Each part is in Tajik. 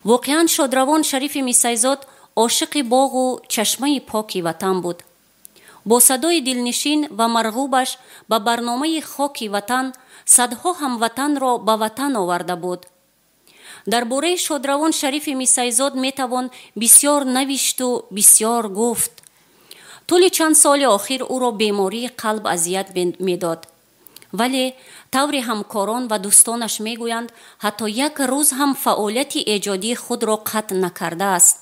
Воқеан, шодравон Шарифи Мисайзод ошиқи боғу чашмаи поки ватан буд. Бо садои дилнишин ва марғубаш ба барномаи «Хоки ватан» садҳо ҳамватанро ба ватан оварда буд. Дар бораи шодравон Шарифи Мисайзод метавон бисёр навишту бисёр гуфт. Тӯли чанд соли охир ӯро бемории қалб азият медод, вале тавре ҳамкорон ва дӯстонаш мегӯянд, ҳатто як рӯз ҳам фаъолияти эҷодии худро қатъ накардааст.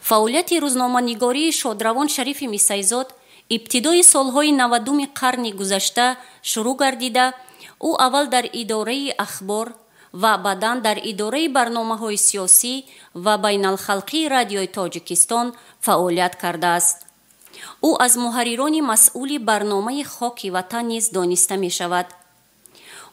Фаъолияти рӯзноманигории шодравон Шарифи Мисайзод ибтидои солҳои 90-уми қарни гузашта шурӯъ гардида, ӯ аввал дар идораи ахбор ва баъдан дар идораи барномаҳои сиёсӣ ва байналхалқии Радиои Тоҷикистон фаъолият кардааст. Ӯ аз муҳаррирони масъули барномаи «Хоки ватан» низ дониста мешавад.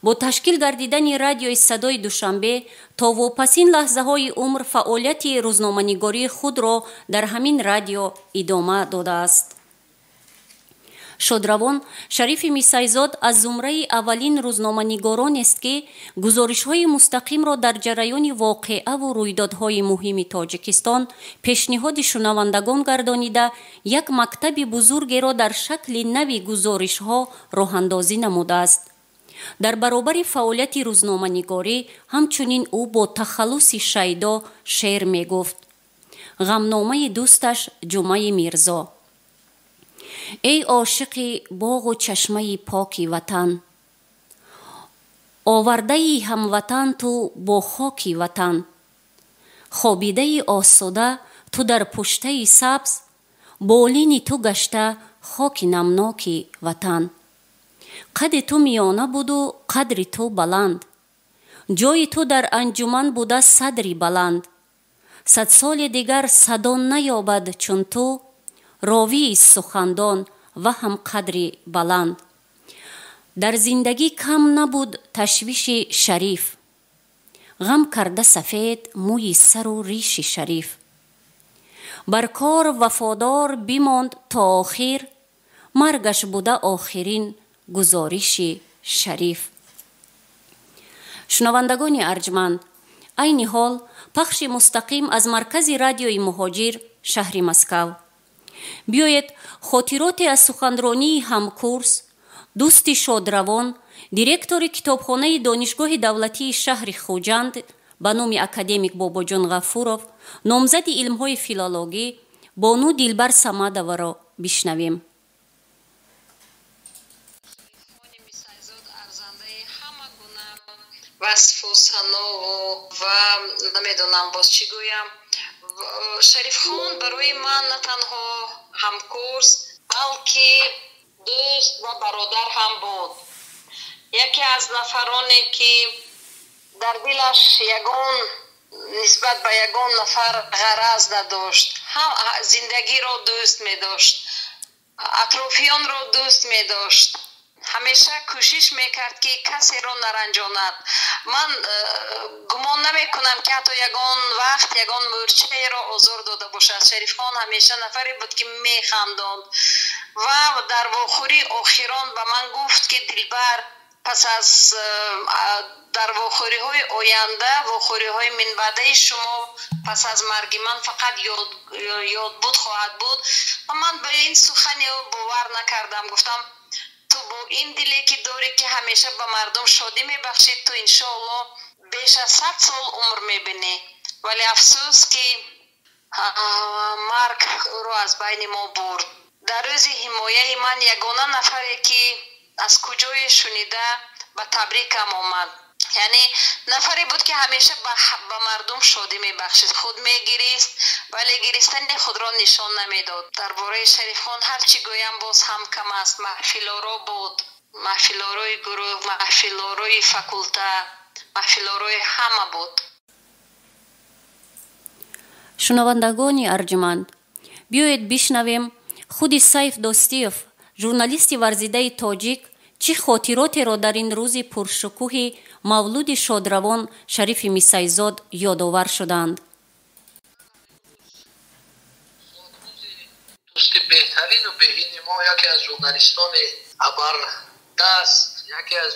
Бо ташкил гардидани радиои Садои Душанбе то вопасин лаҳзаҳои умр фаъолияти рӯзноманигории худро дар ҳамин радио идома додааст. Шодравон Шарифи Мисайзод аз зумраи аввалин рӯзноманигоронест, ки гузоришҳои мустақимро дар ҷараёни воқеаву рӯйдодҳои муҳими Тоҷикистон пешниҳоди шунавандагон гардонида, як мактаби бузургеро дар шакли нави гузоришҳо роҳандозӣ намудааст. Дар баробари фаъолияти рӯзноманигорӣ ҳамчунин ӯ бо тахаллуси Шайдо шеър мегуфт. Ғамномаи дӯсташ Ҷумъаи Мирзо. Эй ошиқи боғу чашмаи поки ватан, овардаи ҳамватан ту бо хоки ватан, хобидаи осуда ту дар пуштаи сабз, болини ту гашта хоки намноки ватан. Қади ту миёна буду қадри ту баланд, ҷои ту дар анҷуман буда садри баланд. Садсоли дигар садо наёбад чун ту, ровии сухандон ва ҳам қадри баланд. Дар зиндагӣ кам набуд ташвиши Шариф, ғам карда сафед мӯи сару риши Шариф. Бар кор вафодор бимонд то охир, маргаш буда охирин гузориши Шариф. Шунавандагони арҷманд, айни ҳол пахши мустақим аз маркази радиои Муҳоҷир, шаҳри Москав. Биёед, хотироте аз суханронии ҳамкурс, дӯсти шодравон, директори китобхонаи Донишгоҳи давлатии шаҳри Хуҷанд ба номи академик Бобоҷон Ғафуров, номзади илмҳои филологӣ бону Дилбар Самадоваро бишнавем. Васфу санову ва намедонам боз чӣ гӯям. Шарифхон барои ман на танҳо ҳамкурс, балки дӯст ва бародар ҳам буд. Яке аз нафароне, ки дар дилаш ягон нисбат ба ягон нафар ғараз надошт, ҳам зиндагиро дӯст медошт, атрофиёнро дӯст медошт, ҳамеша кӯшиш мекард, ки касеро наранҷонад. Ман гумон намекунам, ки ҳатто ягон вақт ягон мӯрчаеро озор дода бошад. Шарифхон ҳамеша нафаре буд, ки механдонд ва дар вохӯрии охирон ба ман гуфт, ки Дилбар, пас аз дар вохӯриҳои оянда, вохӯриҳои минбаъдаи шумо пас аз марги ман фақат ёдбуд хоҳад буд. Ва ман ба ин сухани ӯ бовар накардам. Гуфтам: ту бо ин диле, ки дорӣ, ки ҳамеша ба мардум шодӣ мебахшӣ, ту иншоалло беш аз 100 сол умр мебинӣ. Вале афсӯс, ки марг ӯро аз байни мо бурд. Дар рӯзи ҳимояи ман ягона нафаре, ки аз куҷое шунида ба табрикам омад, яъне нафаре буд, ки ҳамеша ба мардум шодӣ мебахшид. Худ мегирист, вале гиристани худро нишон намедод. Дар бораи Шарифхон ҳар чӣ гӯям, боз ҳам кам аст. Маҳфилоро буд, маҳфилорои гурӯҳ, маҳфилорои факулта, маҳфилорои ҳама буд. Шунавандагони арҷманд, биёед, бишнавем, худи Сайф Достиев, журналисти варзидаи тоҷик, чӣ хотиротеро дар ин рӯзи пуршукӯҳи мавлуди шодравон Шарифи Мисайзод ёдовар шуданд. Дӯсти беҳтарину беҳини мо, яке аз журналистони абардаст. Яке аз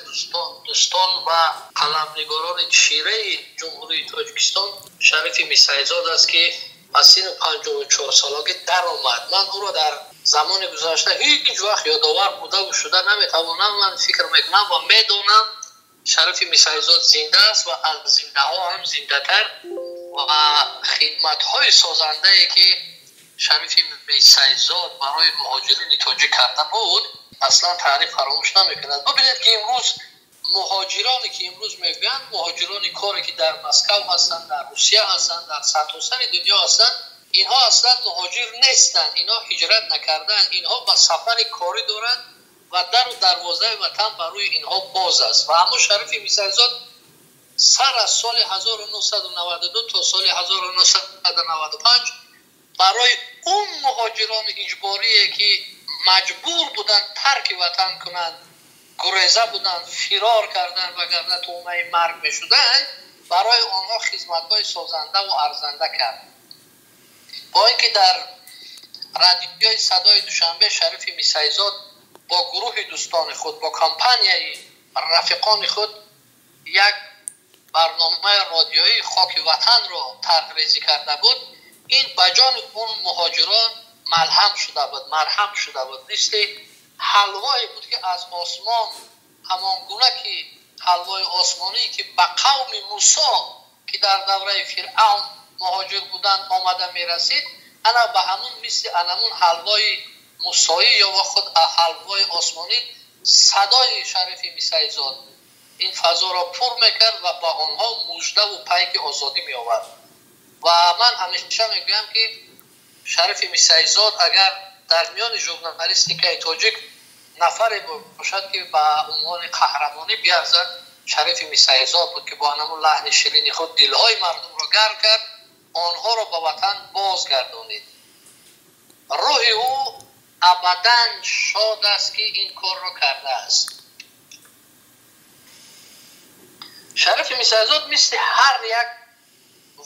дӯстон ва қаламнигорони чираи Ҷумҳурии Тоҷикистон Шарифи Мисаизод аст, ки аз синни 54 солагӣ даромад. Ман ӯро дар замони гузашта ҳеҷ вақт ёдовар буда шуда наметавонам. Ман фикр мекунам ва медонам, Шарифи Мисаизод зинда аст ва аз зиндаҳо ҳам зиндатар, ва хидматҳои созандае ки Шарифи Мисаизод барои муҳоҷирини тоҷик карда буд, аслан таърих фаромӯш намекунад. Бубинед, ки имрӯз муҳоҷироне ки имрӯз мегӯянд, муҳоҷирони коре ки дар Москва ҳастанд, дар Русия ҳастанд, дар сартосари дунё ҳастанд, инҳо аслан муҳоҷир нестанд, инҳо ҳиҷрат накардаанд, инҳо ба сафари корӣ доранд ва дару дарвозаи ватан барои инҳо боз аст. Ва ҳамон Шарифи Мисаизод сар аз соли 1992 то соли 1995 барои он муҳоҷирони иҷборие ки маҷбур буданд тарки ватан кунанд, гуреза буданд, фирор карданд, вагарна туҳмаи марг мешуданд, барои онҳо хизматҳои созанда ва арзанда кард. Бо ин ки дар радиои Садои Душанбе Шарифи Мисаизод бо гурӯҳи дӯстони худ, бо компанияи рафиқони худ як барномаи радиоии Хоки Ватанро тарҳрезӣ карда буд, ин ба ҷони он муҳоҷирон малҳам шуда буд, марҳам шуда буд. Мисли ҳалвое буд, ки аз осмон, ҳамон гуна ки ҳалвои осмонӣ ки ба қавми Мусо, ки дар давраи Фиръавн муҳоҷир буданд, омада мерасид, ана ба ҳамун мисли анамун ҳалвои мусоӣ ё худ ҳалвои осмонӣ садои Шарифи Мисаизод ин фазоро пур мекард ва ба онҳо муждаву пайки озодӣ меовард. Ва ман ҳамеша мегӯям, ки Шарифи Мисаизод агар дар миёни журналистикаи тоҷик нафаре бошад, ки ба унвони қаҳрамонӣ биарзад, Шарифи Мисаизод буд, ки бо ҳамон лаҳни ширини худ дилҳои мардумро гарм кард, онҳоро ба ватан бозгардонид. Рӯҳи ӯ абадан шод аст, ки ин корро кардааст. Шарифи Мисаизод мисли ҳар як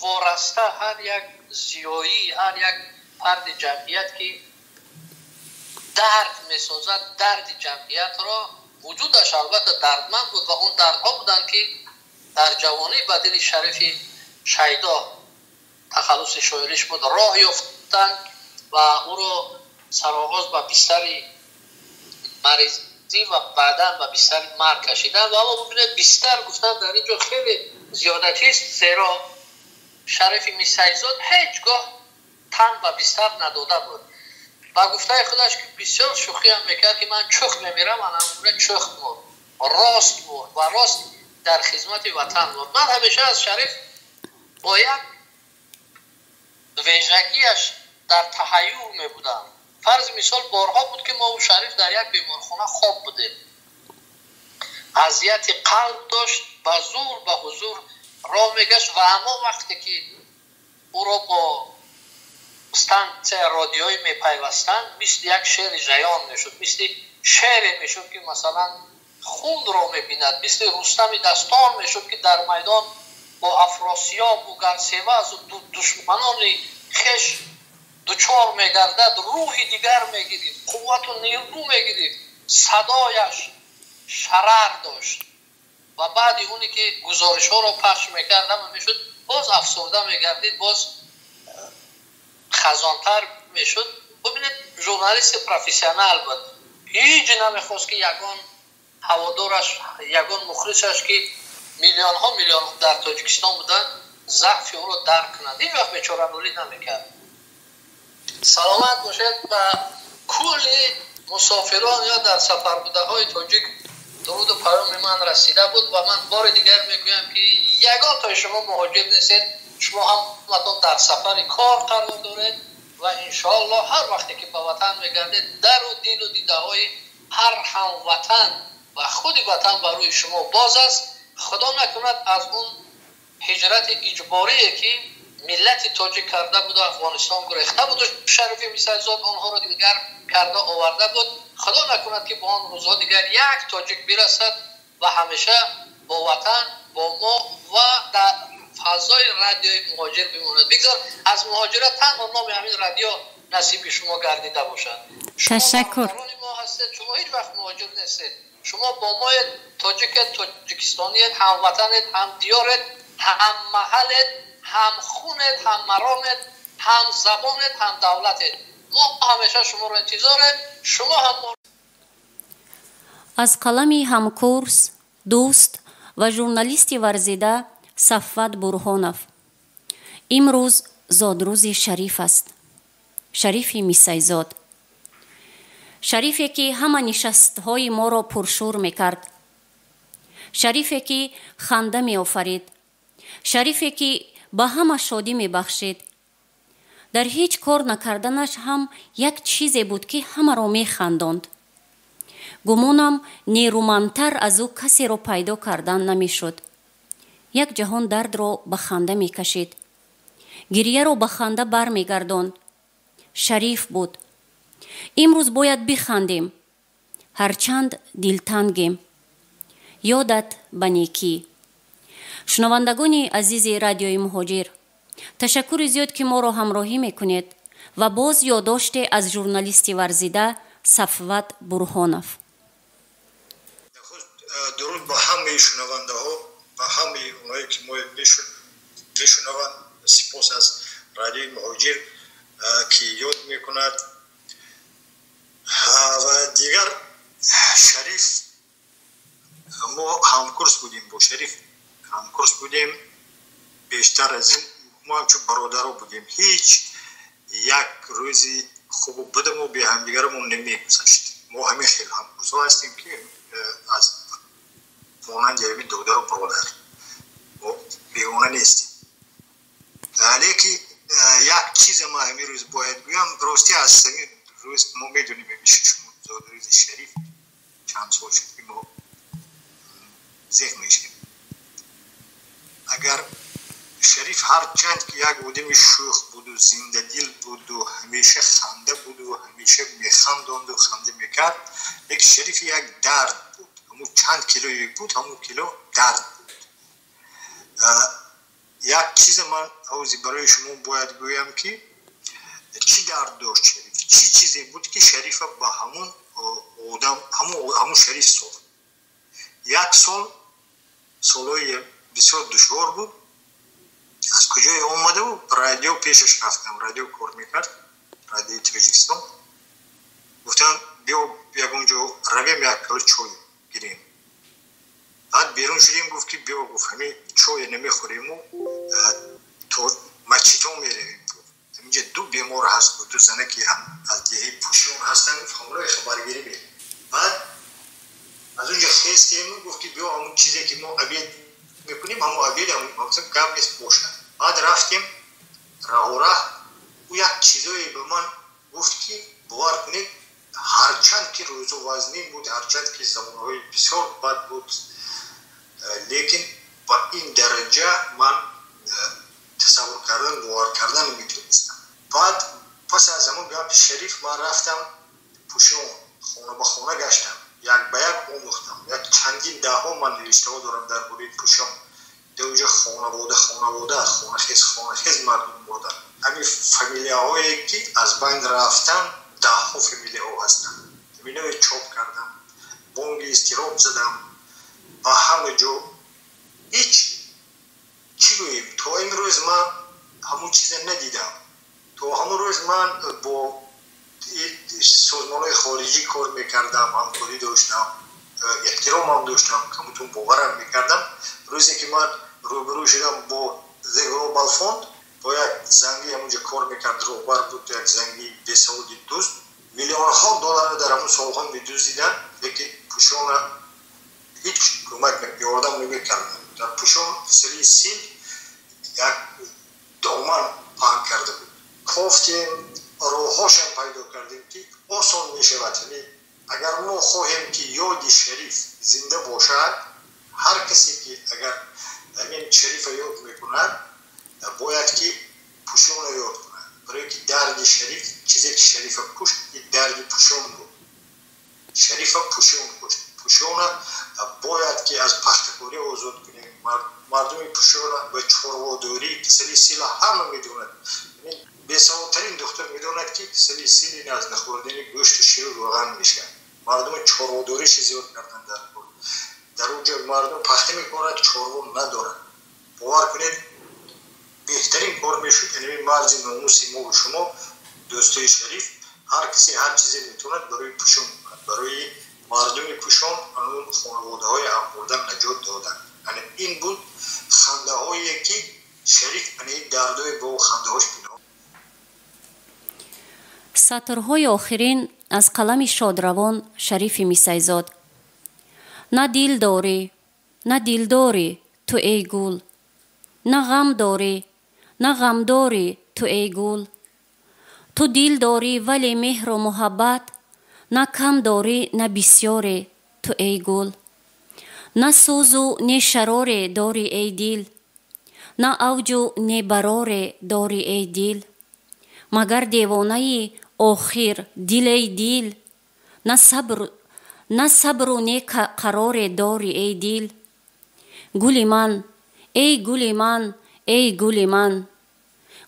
вораста, ҳар як зиёӣ, ҳар як фарди ҷамъият ки дард месозад, дарди ҷамъиятро, вуҷудаш албатта дардманд буд ва он дардҳо буданд, ки дар ҷавонӣ ба дили Шарифи Шайдо, тахаллуси шоириш буд, роҳ ёфтанд ва ӯро сароғоз ба бистари маризӣ ва баъдан ба бистари марг кашиданд. Ва аммо бубинед, бистар гуфтан дар ин ҷо хеле зиёдатист, зеро Шарифи Мисаизод ҳеҷ гоҳ тан ба бистар надода буд. Ба гуфтаи худаш, ки бисёр шӯхиам мекард, ки ман чӯх мемирам, анамуна чӯх мурд, рост мурд ва рост дар хизмати ватан мурд. Ман ҳамеша аз Шариф бо як вежагиаш дар таҳайюр мебудам. Фарзи мисол, борҳо буд, ки мо Шариф дар як беморхона хоб будем. Азияти қалб дошт, ба зур ба ҳузур роҳ мегашт ва ҳамон вақте ки ӯро бо стансияи радиоӣ мепайвастанд, мисли як шери жаён мешуд, мисли шере мешуд, ки масалан хунро мебинад, мисли Рустами Дастон мешуд, ки дар майдон бо Афросиёбу Гарсевазу душманони хеш дучор мегардад, рӯҳи дигар мегирифт, қуввату нерӯ мегирифт, садояш шарар дошт. Ва баъди оне ки гузоришҳоро пахш мекард, ҳама мешуд, боз афсурда мегардид, боз хазонтар мешуд. Бубинед, журналисти профессионал буд, ҳеҷ намехост, ки ягон ҳаводораш, ягон мухлисаш, ки миллионҳо миллион дар Тоҷикистон буданд, заъфи ӯро дарк кунанд. Ҳеҷ вақт бечоранулӣ намекард. Саломат бошед. Ба кулли мусофирон ё дар сафарбудаҳои тоҷик дуруду паёми ман расида буд ва ман бори дигар мегӯям, ки ягон тои шумо муҳоҷир нестед, шумо ҳаматон дар сафари кор қарор доред ва иншоаллоҳ ҳар вақте ки ба ватан мегардед, дару дилу дидаҳои ҳар ҳамватан ва худи ватан ба рӯи шумо боз аст. Худо накунад аз он ҳиҷрати иҷборие ки миллати тоҷик карда буду Афғонистон гурехта буду Шарифи Мисаизод онҳоро дигар карда оварда буд, худо накунад, ки бо он рӯзҳо дигар як тоҷик бирасад ва ҳамеша бо ватан, бо мо ва дар фазои радиои муҳоҷир бимонад. Бигзор аз муҳоҷират танҳо номи ҳамин радио насиби шумо гардида бошад. Ташаккур. Мо ҳастед, шумо ҳеҷ вақт муҳоҷир нестед. Шумо бо моед, тоҷикед, тоҷикистониед, ҳамватанед, ҳамдиёред, ҳаммаҳалед, ҳамхунед, ҳаммаромед, ҳамзабонед, ҳамдавлатед. Мо ҳамеша шуморо интизорем, шумо ҳам. Аз қалами ҳамкурс, дӯст ва журналисти варзида Сафват Бурҳонов. Имрӯз зодрӯзи Шариф аст, Шарифи Мисайзод, Шарифе ки ҳама нишастҳои моро пуршӯр мекард, Шарифе ки ханда меофарид, Шарифе ки ба ҳама шодӣ мебахшид. Дар ҳеҷ кор накарданаш ҳам як чизе буд, ки ҳамаро механдонд. Гумонам, нерӯмандтар аз ӯ касеро пайдо кардан намешуд. Як ҷаҳон дардро ба ханда мекашид, гирьяро ба ханда бармегардонд. Шариф буд. Имрӯз бояд бихандем, ҳарчанд дилтангем. Ёдат ба некӣ. Шунавандагони азизи Радиои Муҳоҷир, ташаккури зиёд, ки моро ҳамроҳӣ мекунед, ва боз ёддоште аз журналисти варзида Сафват Бурҳонов. Дуруд ба ҳамаи шунавандаҳо ва ҳамаи оное, ки мо мешунаванд. Сипос аз Радиои Муҳоҷир, ки ёд мекунад. Ва дигар, Шариф, мо ҳамкурс будем, бо Шариф ҳамкурс будем. Бештар аз ин, мо ҳамчун бародаро будем. Ҳеҷ як рӯзи хубу бадамо бе ҳамдигарамон намегузашт. Мо ҳамин хел ҳамкурсҳо ҳастем, ки аз монанди ҳамин додару бародар, мо бегона нестем. Лекин як чиза ма ҳамин рӯз бояд гӯям. Ростӣ, аз ҳамин рӯз мо медонем, зодрӯзи Шариф чанд сол шуд, ки мо зеҳ мешем. Агар Шариф ҳарчанд ки як одами шӯх буду зиндадил буду ҳамеша ханда буду ҳамеша механдонду ханда мекард, лекин Шариф як дард буд. Ҳамун чанд килое буд, ҳамун кило дард буд. Як чиза ман ҳозир барои шумо бояд гӯям, ки чӣ дард дошт Шариф, чӣ чизе буд, ки Шарифа ба ҳамун одам, ҳамун Шариф сохт. Як сол, солҳои бисёр душвор буд. Аз куҷое омадаву радио пешаш рафтам. Радио кор мекард, Радиои Тоҷикистон. Гуфтам, биё, ягон ҷо равем, як пиёла чой гирем. Баъд берун шудем, гуфт, ки биё, гуфт, ҳамин чое намехӯрему то масҷидҳо меравем. Ҳаминҷа ду бемор ҳаст, ду занаки аз деҳаи Пӯшиён ҳастанд, гуфт, ҳамроҳи хабаргирӣ мерем. Баъд аз унҷа хестему, гуфт, ки биё, ҳамун чизе, ки мо обед мекунем, ҳамун обед, гап нест, бошад. Баъд рафтем, раҳораҳ ӯ як чизое ба ман гуфт, ки бовар кунед, ҳарчанд ки рӯзу вазнин буд, ҳарчанд ки замонҳои бисёр бад буд, лекин ба ин дараҷа ман тасаввур кардан, бовар кардан наметонистам. Баъд пас аз ҳамон гапи Шариф ман рафтам Пӯшон, хона ба хона гаштам, як ба як омӯхтам. Як чандин даҳҳо ман навиштаҳо дорам дар бораи Пӯшон. Дар хонавода хонавода, хонахез хонахез мардум бурданд. Ҳамин фамилияҳое, ки аз байн рафтан, даҳҳо фамилияҳо ҳастанд. Ҳаминое чоп кардам, бонги изтироб задам ба ҳама ҷо. Ҳеҷ, чӣ гӯем, то имрӯз ман ҳамун чиза надидам. То ҳамун рӯз ман бо созмонҳои хориҷӣ кор мекардам, ҳамкорӣ доштам, эҳтиромам доштам, камутун боварам мекардам. Рӯзе ки ман рӯбарӯ шудам бо The Global Fund, бо як занги ҳамунҷа кор мекард, роҳбар буд, як занги бесаводи дузд, миллионҳо долларро дар ҳамун солҳо медуздиданд, лекин Пӯшона ҳеҷ кӯмак, ёрдам намекарданд. Дар Пӯшон касалии сил як доман паҳн карда буд. Кофтем, роҳҳошам пайдо кардем, ки осон мешавад. Агар мо хоҳем, ки ёди Шариф зинда бошад, ҳар касе, ки агар ҳамин Шарифа ёд мекунад, бояд ки Пӯшонро ёд кунад, барое ки дарди Шариф, чизе ки Шарифа кушт, ин дарди Пӯшон буд. Шарифа Пӯшон кушт. Пӯшона бояд ки аз пахтакорӣ озод кунем. Мардуми Пӯшона ба чорводорӣ, касали сила ҳама медонад, бесаводтарин духтур медонад, ки касали сил ин аз нахӯрдани гӯшту ширу равған мешавад. Мардуми чорводориш зиёд кардан дар кор. Дар он ҷо мардум пахта мекорад, чорво надорад. Бовар кунед, беҳтарин кор мешуд, яъне марзи номуси мо ва шумо, дӯстои шариф, ҳар касе ҳар чизе метавонад барои пӯшон кунад, барои мардуми пӯшон он хонаводаҳои абурда наҷот додан. Яъне ин буд хандаҳое ки шариф яъне дардои бо хандаҳош пинҳон. Сатрҳои охирин аз қалами шодравон Шарифи Мисайзод. На дил дорӣ, на дилдорӣ ту эй гул, на ғам дорӣ, на ғамдорӣ ту эй гул. Ту дил дорӣ, вале меҳру муҳаббат на кам дорӣ, на бисёре ту эй гул. На сӯзу не шароре дорӣ эй дил, на авҷу не бароре дорӣ эй дил. Магар девонаи охир дил эй дил, на сабру не қароре дорӣ эй дил. Гули ман, эй гули ман, эй гули ман,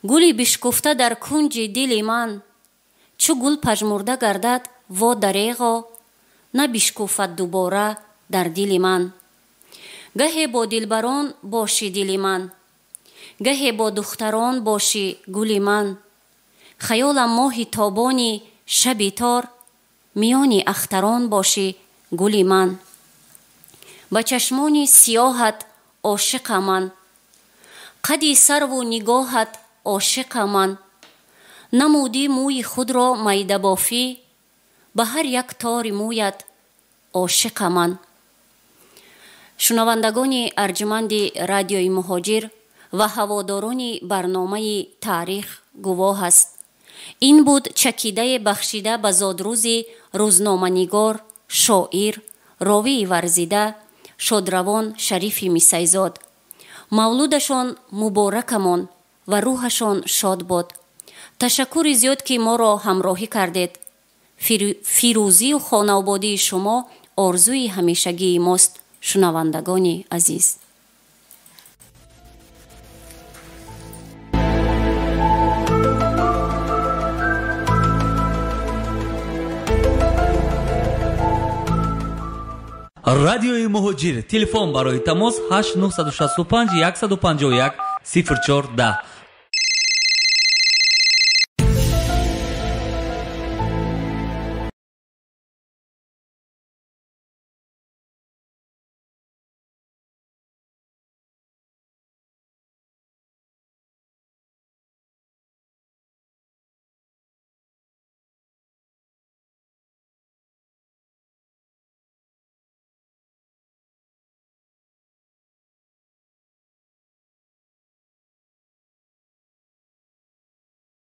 гули бишкуфта дар кунҷи дили ман. Чу гул пажмурда гардад во дареғо, на бишкуфад дубора дар дили ман. Гаҳе бо дилбарон бошӣ дили ман, гаҳе бо духтарон бошӣ гули ман. Хаёлам моҳи тобони шаби тор, миёни ахтарон бошӣ гули ман. Ба чашмони сиёҳат ошиқа ман, қади сарву нигоҳат ошиқа ман. Намудӣ мӯи худро майдабофӣ, ба ҳар як тори мӯят ошиқа ман. Шунавандагони арҷуманди радиои Муҳоҷир ва ҳаводорони барномаи Таърих гувоҳ аст. Ин буд чакидае бахшида ба зодрӯзи рӯзноманигор, шоир, ровии варзида, шодравон Шарифи Мисайзод. Мавлудашон муборакамон ва рӯҳашон шод бод. Ташаккури зиёд, ки моро ҳамроҳӣ кардед. Фирӯзию хонаободии шумо орзуи ҳамешагии мост, шунавандагони азиз. Радиои Муҳоҷир. Телефон барои тамос 8965 151 04 10.